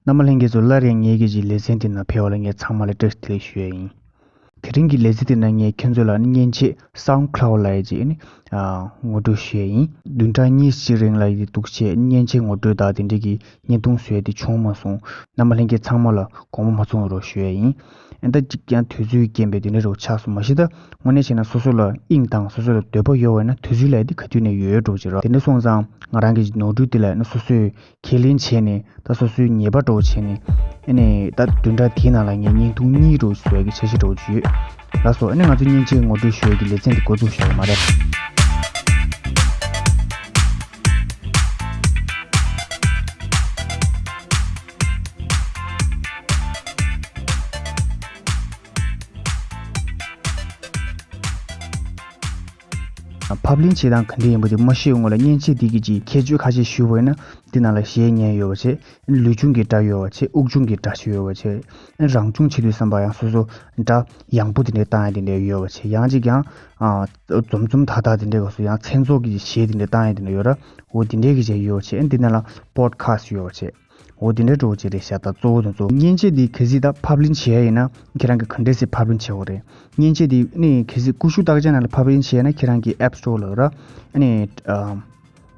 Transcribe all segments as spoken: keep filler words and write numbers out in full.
རྣམ་པ་ལྷན་རྒྱས་ཚོ། སླར་ཡང་ངེད་ཀྱི་ཅིག་ལེ་ཚན་འདི་ནང་ཕེབས་པ་ལ་ངས་ཚང་མ་ལ་བཀྲ་ཤིས་བདེ་ལེགས་ཞུ་ཡ་ཡིན། དེ་རིང་གི་ལེ་ཚན་འདི་ནང་ངས་ཁྱེད་ཚོ་ལ་མཉེན་ཆས་SoundCloud་ལབ་ཡ་ཅིག་ཨ་ནི་ཨ་ངོ་སྤྲོད་ཞུ་ཡ་ཡིན། བདུན་ཕྲག་གཉིས་ཅིག་རིང་ལ་ཡི་འདུག་བྱས་མཉེན་ཆས་ངོ་སྤྲོད་དང་དེ་འདྲས་ཀྱི་བརྙན་ཐུང་བཟོ་ཡ་དེ་བྱུང་མ་སོང་། རྣམ་པ་ལྷན་རྒྱས་ཚང་མ་ལ་དགོངས་པ་མ་ཚོམ་རོགས་ཞུ་ཡ་ཡིན། ཨ་ད་ཅིག་ཀྱང་དུས་ཚོད་རྐྱེན་པས་དེ་འདྲས་རོགས་ཆགས་སོང་། མ་གཞི་ད་དངོས་གནས་བྱས་ན་སོ་སོ་ལ་དབྱིངས་དང་སོ་སོ་ལ་འདོད་པ་ཡོད་པ་ཡིན་ན་དུས་ཚོད་ལ་ཡི་དེ་ག་དུས་ནས་ཡོད་འགྲོ་ཅིག་ར། དེ་འདྲས་སོང་ཙང་ང་རང་གི་ནོར་འཁྲུལ་དེ་ལ་ཡིན་ན་སོ་སོས་ཁས་ལེན་བྱས་ནས། ད་སོ་སོའི་ཉེས་པ་འདྲ་བོ་བྱས་ནས། ཨ་ནི་ད་བདུན་ཕྲག་དེའི་ནང་ལ་ངས་བརྙན་ཐུང་གཉིས་འདྲ་བོ་བཟོ་ཡ་གི་འཆར་གཞི་འདྲ་བོ་ཅིག་ཡོད། ལགས་སོ། ཨ་ནི་ང་ཚོ་མཉེན་ཆས་ངོ་སྤྲོད་ཞུ་ཡ་གི་ལེ་ཚན་འདི་འགོ་འཛུགས་བཞག་ཡོད་མ་རེད། ཕབ་ལེན་བྱེད་སྟངས་ག་འདྲ་ཡིན་པ་དེ་མ་ཤེས་སྔོན་ལ་མཉེན་ཆས་འདི་གི་ཅིག་ཁྱད་ཆོས་ཁ་ཤས་ཞུས་པ་ཡིན་ན། འདི་ནང་ལ་གཞས་ཉན་ཡོད་པ་བྱས། ལུས་སྦྱོང་གི་སྒྲ་ཡོད་པ་བྱས། དབུགས་སྦྱོང་གི་སྒྲ་ཞིག་ཡོད་པ་བྱས། རང་སྦྱོང་བྱེད་དུས་ཙམ་པ་ཡང་སོ་སོ་སྒྲ་ཡངས་པོ་དེ་འདྲས་བཏང་ཡ་དེ་འདྲས་ཡོད་པ་བྱས། ཡང་ཅིག་ཡང་ཨ་འཛོམས་འཛོམས་ཐག་ཐག་དེ་འདྲས་སྐབས་སུ་ཡང་མཚན་ཚོགས་ཀྱི་གཞས་དེ་འདྲས་བཏང་ཡ་དེ་འདྲས་ཡོད་ར། འོ་དེ་འདྲས་ཀྱི་གཞས་ཡོད་པ་བྱས། འདི་ནང་ལ་པོཌ་ཁ་སི་ཊི་ཡོད་པ་བྱས། འོ་དེ་འདྲའི་འགྲོ་བྱེད་རེད་ཤག་ད་གཙོ་བོ་དང་གཙོ་བོ་མཉེན་ཆས་འདི་གལ་སྲིད་ད་ཕབ་ལེན་བྱེད་ཡ་ཡིན་ན་ཁྱེད་རང་གི་ག་འདྲས་སེ་ཕབ་ལེན་བྱེད་དགོས་རེད། མཉེན་ཆས་འདི་ནི་གལ་སྲིད་ཀུ་ཤུ་རྟགས་ཅན་ནང་ལ་ཕབ་ལེན་བྱེད་ཡ་ན་ཁྱེད་རང་གི་App Store་ལ་ར། ཨ་ནི་ཨ་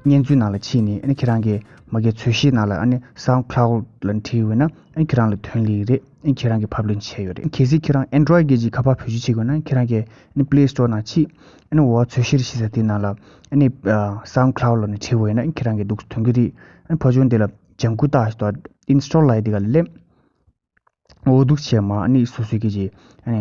བརྙན་མཛོད་ནང་ལ་ཕྱིན་ནས། ཨ་ནི་ཁྱེད་རང་གི་མ་གི་འཚོལ་བཤེར་ནང་ལ་ཨ་ནི་SoundCloud་ལ་བྲིས་ཡོད་ན་ཨ་ནི་ཁྱེད་རང་ལ་ཐོན་ལེ་རེད། ཨ་ནི་ཁྱེད་རང་གི་ཕབ་ལེན་བྱས་ཡོད་རེད། གལ་སྲིད་ཁྱེད་རང་Android་གི་ཅིག་ཁ་པར་བེད་སྤྱོད་བྱེད་དགོས་ན་ཁྱེད་རང་གི་ཨ་ནི་Play Store་ནང་ཕྱིན། ཨ་ནི་འོ་འཚོལ་བཤེར་བྱེད་ས་དེ་ནང་ལ་ཨ་ནི་ཨ་SoundCloud་ལ་ནི་བྲིས་པ་ཡིན་ན་ཨ་ནི་ཁྱེད་རང་གི་འདུག་ཐོན་གི་རེད། ཨ་ནི་ཕར་ཕྱོགས་འདི་ལ། ལྗང་ཁུ་བཏགས་ཤིག་དང་ཨིན་སི་ཊོལ་ལབ་ཡ་དེ་ག་ལ་སླེབས། འོ་འདུག་བྱས་མ་ཨ་ནི་སོ་སོའི་གི་ཅིག་ཨ་ནི་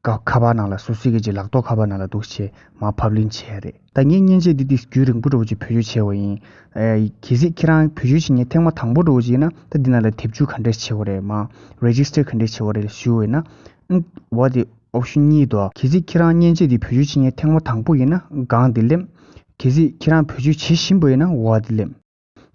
ཁ་ཁ་པར་ནང་ལ། སོ་སོའི་གི་ཅིག་ལག་ཐོག་ཁ་པར་ནང་ལ་འདུག་བྱས་མ་ཕབ་ལེན་བྱས་རེད། ད་ངས་མཉེན་ཆས་འདི་དེ་རྒྱུན་རིང་པོ་འདྲ་བོ་ཅིག་བེད་སྤྱོད་བྱས་པ་ཡིན། ཨ་གལ་སྲིད་ཁྱེད་རང་བེད་སྤྱོད་བྱེད་མཁན་ཐེངས་མ་དང་པོ་འདྲ་བོ་ཅིག་ཡིན་ན་ད་འདི་ནང་ལ་དེབ་སྐྱེལ་ག་འདྲས་བྱེད་དགོས་རེད། མ་རེ་ཇི་སི་ཊར་ག་འདྲས་བྱེད་དགོས་རེད་ཞུ་བ་ཡིན་ན། ཨ་འོ་དེ་ཨོབ་ཤན་གཉིས་འདུག་གལ་སྲིད་ཁྱེད་རང་མཉེན་ཆས་འདི་བེད་སྤྱོད་བྱེད་མཁན་ཐེངས་མ་དང་པོ་ཡིན་ན་སྒང་འདི་སླེབས། གལ་སྲིད་ཁྱེད་རང་བེད་སྤྱོད་བྱེད་བཞིན་པ་ཡིན་ན་འོ་དེ་སླེབས།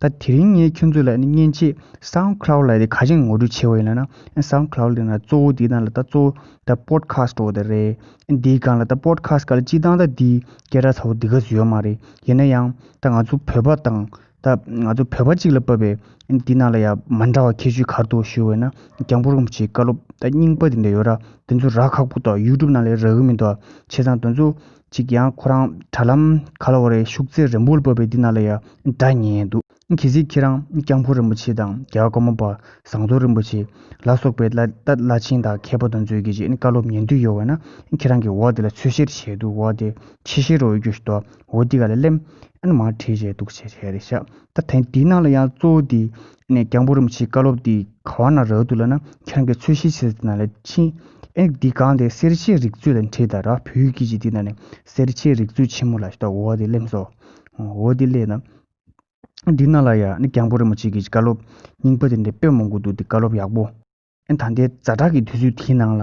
ད་དེ་རིང་ངས་ཁྱོད་ཚོ་ལ་ནི་མཉེན་ཆས་SoundCloud་ལབ་ཡ་དེ་ག་བྱས་ངོ་སྤྲོད་བྱས་པ་ཡིན་ལབ་ན། SoundCloud་དེ་ན་གཙོ་བོ་དེ་ནང་ལ་ད་གཙོ་བོ་ད་པོཌ་ཁ་སི་ཊི་འདྲ་བོ་དེ་རེད། འདིའི་སྒང་ལ་ད་པོཌ་ཁ་སི་ཊི་སྒང་ལ་སྤྱིར་བཏང་ད་འདི་སྐད་གྲགས་ཚ་བོ་འདི་ག་ཚོད་ཡོད་མ་རེད། ཡིན་ན་ཡང་ད་ང་ཚོ་བོད་པ་དང་ད་ང་ཚོ་བོད་པ་གཅིག་ལ་བབས་པའི་འདི་ནང་ལ་ཡང་མ་འདྲ་བ་ཁྱད་ཆོས་ག་རེ་འདུག་ཞུས་པ་ཡིན་ན། སྐྱབས་མགོན་རིན་པོ་ཆེའི་བཀའ་སློབ་ད་རྙིང་པ་དེ་འདྲ་ཡོད་ར། དེ་ཚོ་རག་ཁག་པོ་འདུག YouTube་ནང་ལ་རག་གི་མི་འདུག་བྱས་ཙང་དེ་ཚོ་ཅིག་ཡང་ཁོ་རང་དྲ་ལམ་ག་ལབ་དགོས་རེད། ཤུགས་ཚད་རན་པོ་ལ་བབས་པའི་འདི་ནང་ལ་ཡང་སྒྲ་ཉན་འདུག་གལ་སྲིད་ཁྱེད་རང་སྐྱབས་མགོན་རིན་པོ་ཆེ་དང་རྒྱལ་བ་ཀརྨ་པ་ཟམ་གདོང་རིན་པོ་ཆེ་ལ་སོགས་པའི་བླ་ད་བླ་ཆེན་དང་མཁས་པ་དེ་ཚོའི་གི་ཅིག་ཨ་ནི་བཀའ་སློབ་ཉན་འདོད་ཡོད་པ་ན་ཁྱེད་རང་གི་འོ་དེ་ལ་འཚོལ་བཤེར་བྱས་འདུག་འོ་དེ་ཆེ་བཤེར་རོགས་ཡོད་རྒྱུ་ཞིག་འདུག་འོ་དེ་ག་ལ་སླེབས། ཨ་ནི་མར་བྲིས་བྱས་འདུག་བྱས་བྱས་རེད་ཤག་ད་དེ་འདི་ནང་ལ་ཡང་གཙོ་བོ་དེ་ཨ་ནི་སྐྱབས་མགོན་རིན་པོ་ཆེའི་བཀའ་སློབ་དེ་ག་བ་ན་རག་འདུག་ལབ་ན་ཁྱེད་རང་གི་འཚོལ་བཤེར་བྱེད་ས་དེ་ནང་ལ་ཕྱིན། ཨ་ནི་འདི་སྒང་དེ་སེར་བྱེས་རིག་མཛོད་ལ་བྲིས་དང་ར། བོད་ཡིག་གི་ཅིག་འདི་ནང་ནས་སེར་བྱེས་རིག་མཛོད་ཆེན་མོ་ལབ་ཤག་འོ་དེ་སླེབས་སོང་། འོ་དེ་སླེབས་ན། འདི་ནང་ལ་ཡ་ནི་སྐྱབས་མགོན་རིན་པོ་ཆེ་གི་བཀའ་སློབ་རྙིང་པ་དེ་འདྲ་དཔེ་མང་པོ་འདུག་འདི་བཀའ་སློབ་ཡག་པོ། ཨ་ནི་ད་ལྟའི་ཛ་དྲག་གི་དུས་ཚོད་དེའི་ནང་ལ་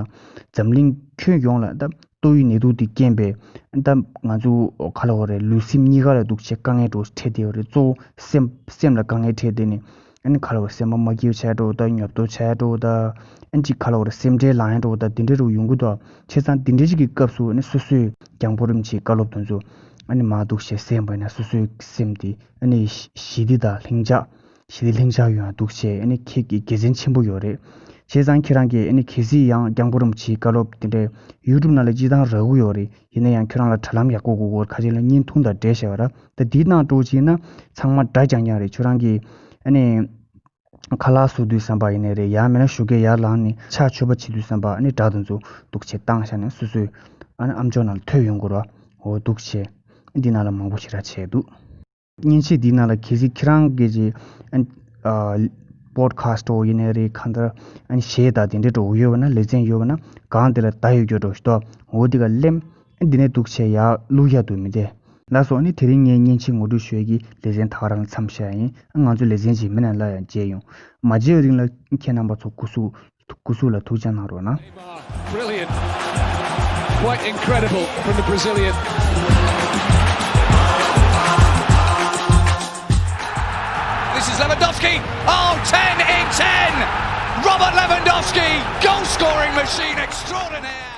འཛམ་གླིང་ཁྱོན་ཡོངས་ལ་ད་ཏོག་དབྱིབས་ནད་དུག་འདི་རྐྱེན་པས་ཨ་ནི་ད་ང་ཚོ་ག་ལབ་དགོས་རེད། ལུས་སེམས་གཉིས་ཀ་ལ་འདུག་བྱས་དཀའ་ངལ་འདྲ་བོ་འཕྲད་བསྡད་ཡོད་རེད། གཙོ་བོ་སེམས་སེམས་ལ་དཀའ་ངལ་འཕྲད་བསྡད་ནས་ཨ་ནི་ག་ལབ་དགོས་རེད། སེམས་པ་མ་སྐྱིད་པ་ཆགས་འདྲ་བོ་དང་། ཉོབ་ཏོ་ཆགས་འདྲ་བོ་དང་། ཨ་ནི་ཅིག་ག་ལབ་དགོས་རེད། སེམས་ཁྲལ་ལངས་ཡ་འདྲ་བོ་དང་། འདི་འདྲ་འདྲ་བོ་ཡོང་གི་འདུག་བྱས་ཙང་འདི་འདྲ་ཅིག་གི་སྐབས་སུ་ཨ་ནི་སོ་སོས་སྐྱབས་མགོན་རིན་པོ་ཆེའི་བཀའ་སློབ་དེ་ཚོ་ཨ་ནི་མར་འདུག་བྱས་གསན་པ་ཡིན་ན་སོ་སོའི་སེམས་དེ་ཨ་ནི་ཞི་ཞི་བདེ་དང་ལྷིང་འཇགས། ཞི་བདེ་ལྷིང་འཇགས་ཡོང་ཡ་འདུག་བྱས་ཨ་ནི་ཁྱེད་ཀྱི་དགེ་མཚན་ཆེན་པོ་ཡོད་རེད། བྱས་ཙང་ཁྱེད་རང་གིས་ཨ་ནི་གལ་སྲིད་ཡང་སྐྱབས་མགོན་རིན་པོ་ཆེའི་བཀའ་སློབ་དེ་འདྲའི་ཡུ་ཊུབ་ནང་ལ་སྤྱིར་བཏང་རག་གི་ཡོད་རེད། ཡིན་ན་ཡང་ཁྱོད་རང་ལ་དྲ་ལམ་ཡག་པོ་དགོས་ཀྱི་ཡོད་རེད། ཁ་ཤས་ལ་བརྙན་ཐུང་དང་འབྲེལ་བྱས་པ་ར། ད་འདིའི་ནང་འགྲོ་བྱས་ན་ཚང་མ་སྒྲ་རྐྱང་རྐྱང་རེད། ཁྱོད་རང་གིས་ཨ་ནི་ཁ་ལག་བཟོ་དུས་ཙམ་པ་ཡིན་ནའི་རེད། ཡང་མིན་ན་ཞོགས་ཀས་ཡར་ལངས་ནས་ཕྱག་མཆོད་པ་བྱེད་དུས་ཙམ་པ་ཨ་ནི་སྒྲ་དེ་ཚོ་འདུག་བྱས་བཏང་བཞག་ནས་སོ་སོའི་ཨ་ནི་ཨམ་ཅོག་ནང་ལ་ཐོས་ཡོང་གི་རེད་བ། འོ་འདུག་བྱས་འདི་ནང་ལ་མང་པོ་ཞེ་དྲག་བྱས་འདུག་མཉེན་ཆས་འདིའི་ནང་ལ་གལ་སྲིད་ཁྱེད་རང་གིས་ཅིག་ཨ་ནི་ཨ་པོཌ་ཁ་སི་ཊི་འདྲ་བོ་ཡིན་ནའི་རེད། གང་ལྟར་ཨ་ནི་གཞས་དང་དེ་འདྲ་འདྲ་བོ་ཡོད་པ་ན། ལེ་ཚན་ཡོད་པ་ན་སྒང་དེ་ལ་བརྡ་ཡོད་རྒྱུ་འདྲ་བོ་ཞིག་འདུག་འོ་འདི་ག་སླེབས། ཨ་ནི་འདི་ནས་འདུག་བྱས་ཡར་བླུག་ཡ་འདུག་མི་འདི། ལགས་སོ། ཨ་ནི་དེ་རིང་ངས་མཉེན་ཆས་ངོ་སྤྲོད་ཞུ་ཡས་ཀྱི་ལེ་ཚན་ད་ག་རང་མཚམས་བཞག་ཡིན། ཨ་ང་ཚོ་ལེ་ཚན་རྗེས་མའི་ནང་སླར་ཡང་མཇལ་ཡོང་། མ་མཇལ་བའི་རིང་ལ་ཁྱེད་རྣམ་པ་ཚོ་སྐུ་གཟུགས་སྐུ་གཟུགས་ལ་ཐུགས་ཅག་གནང་རོགས་གནང་། Brilliant. Quite incredible from the Brazilian. This is Lewandowski. Oh, ten in ten. Robert Lewandowski, goal scoring machine extraordinaire.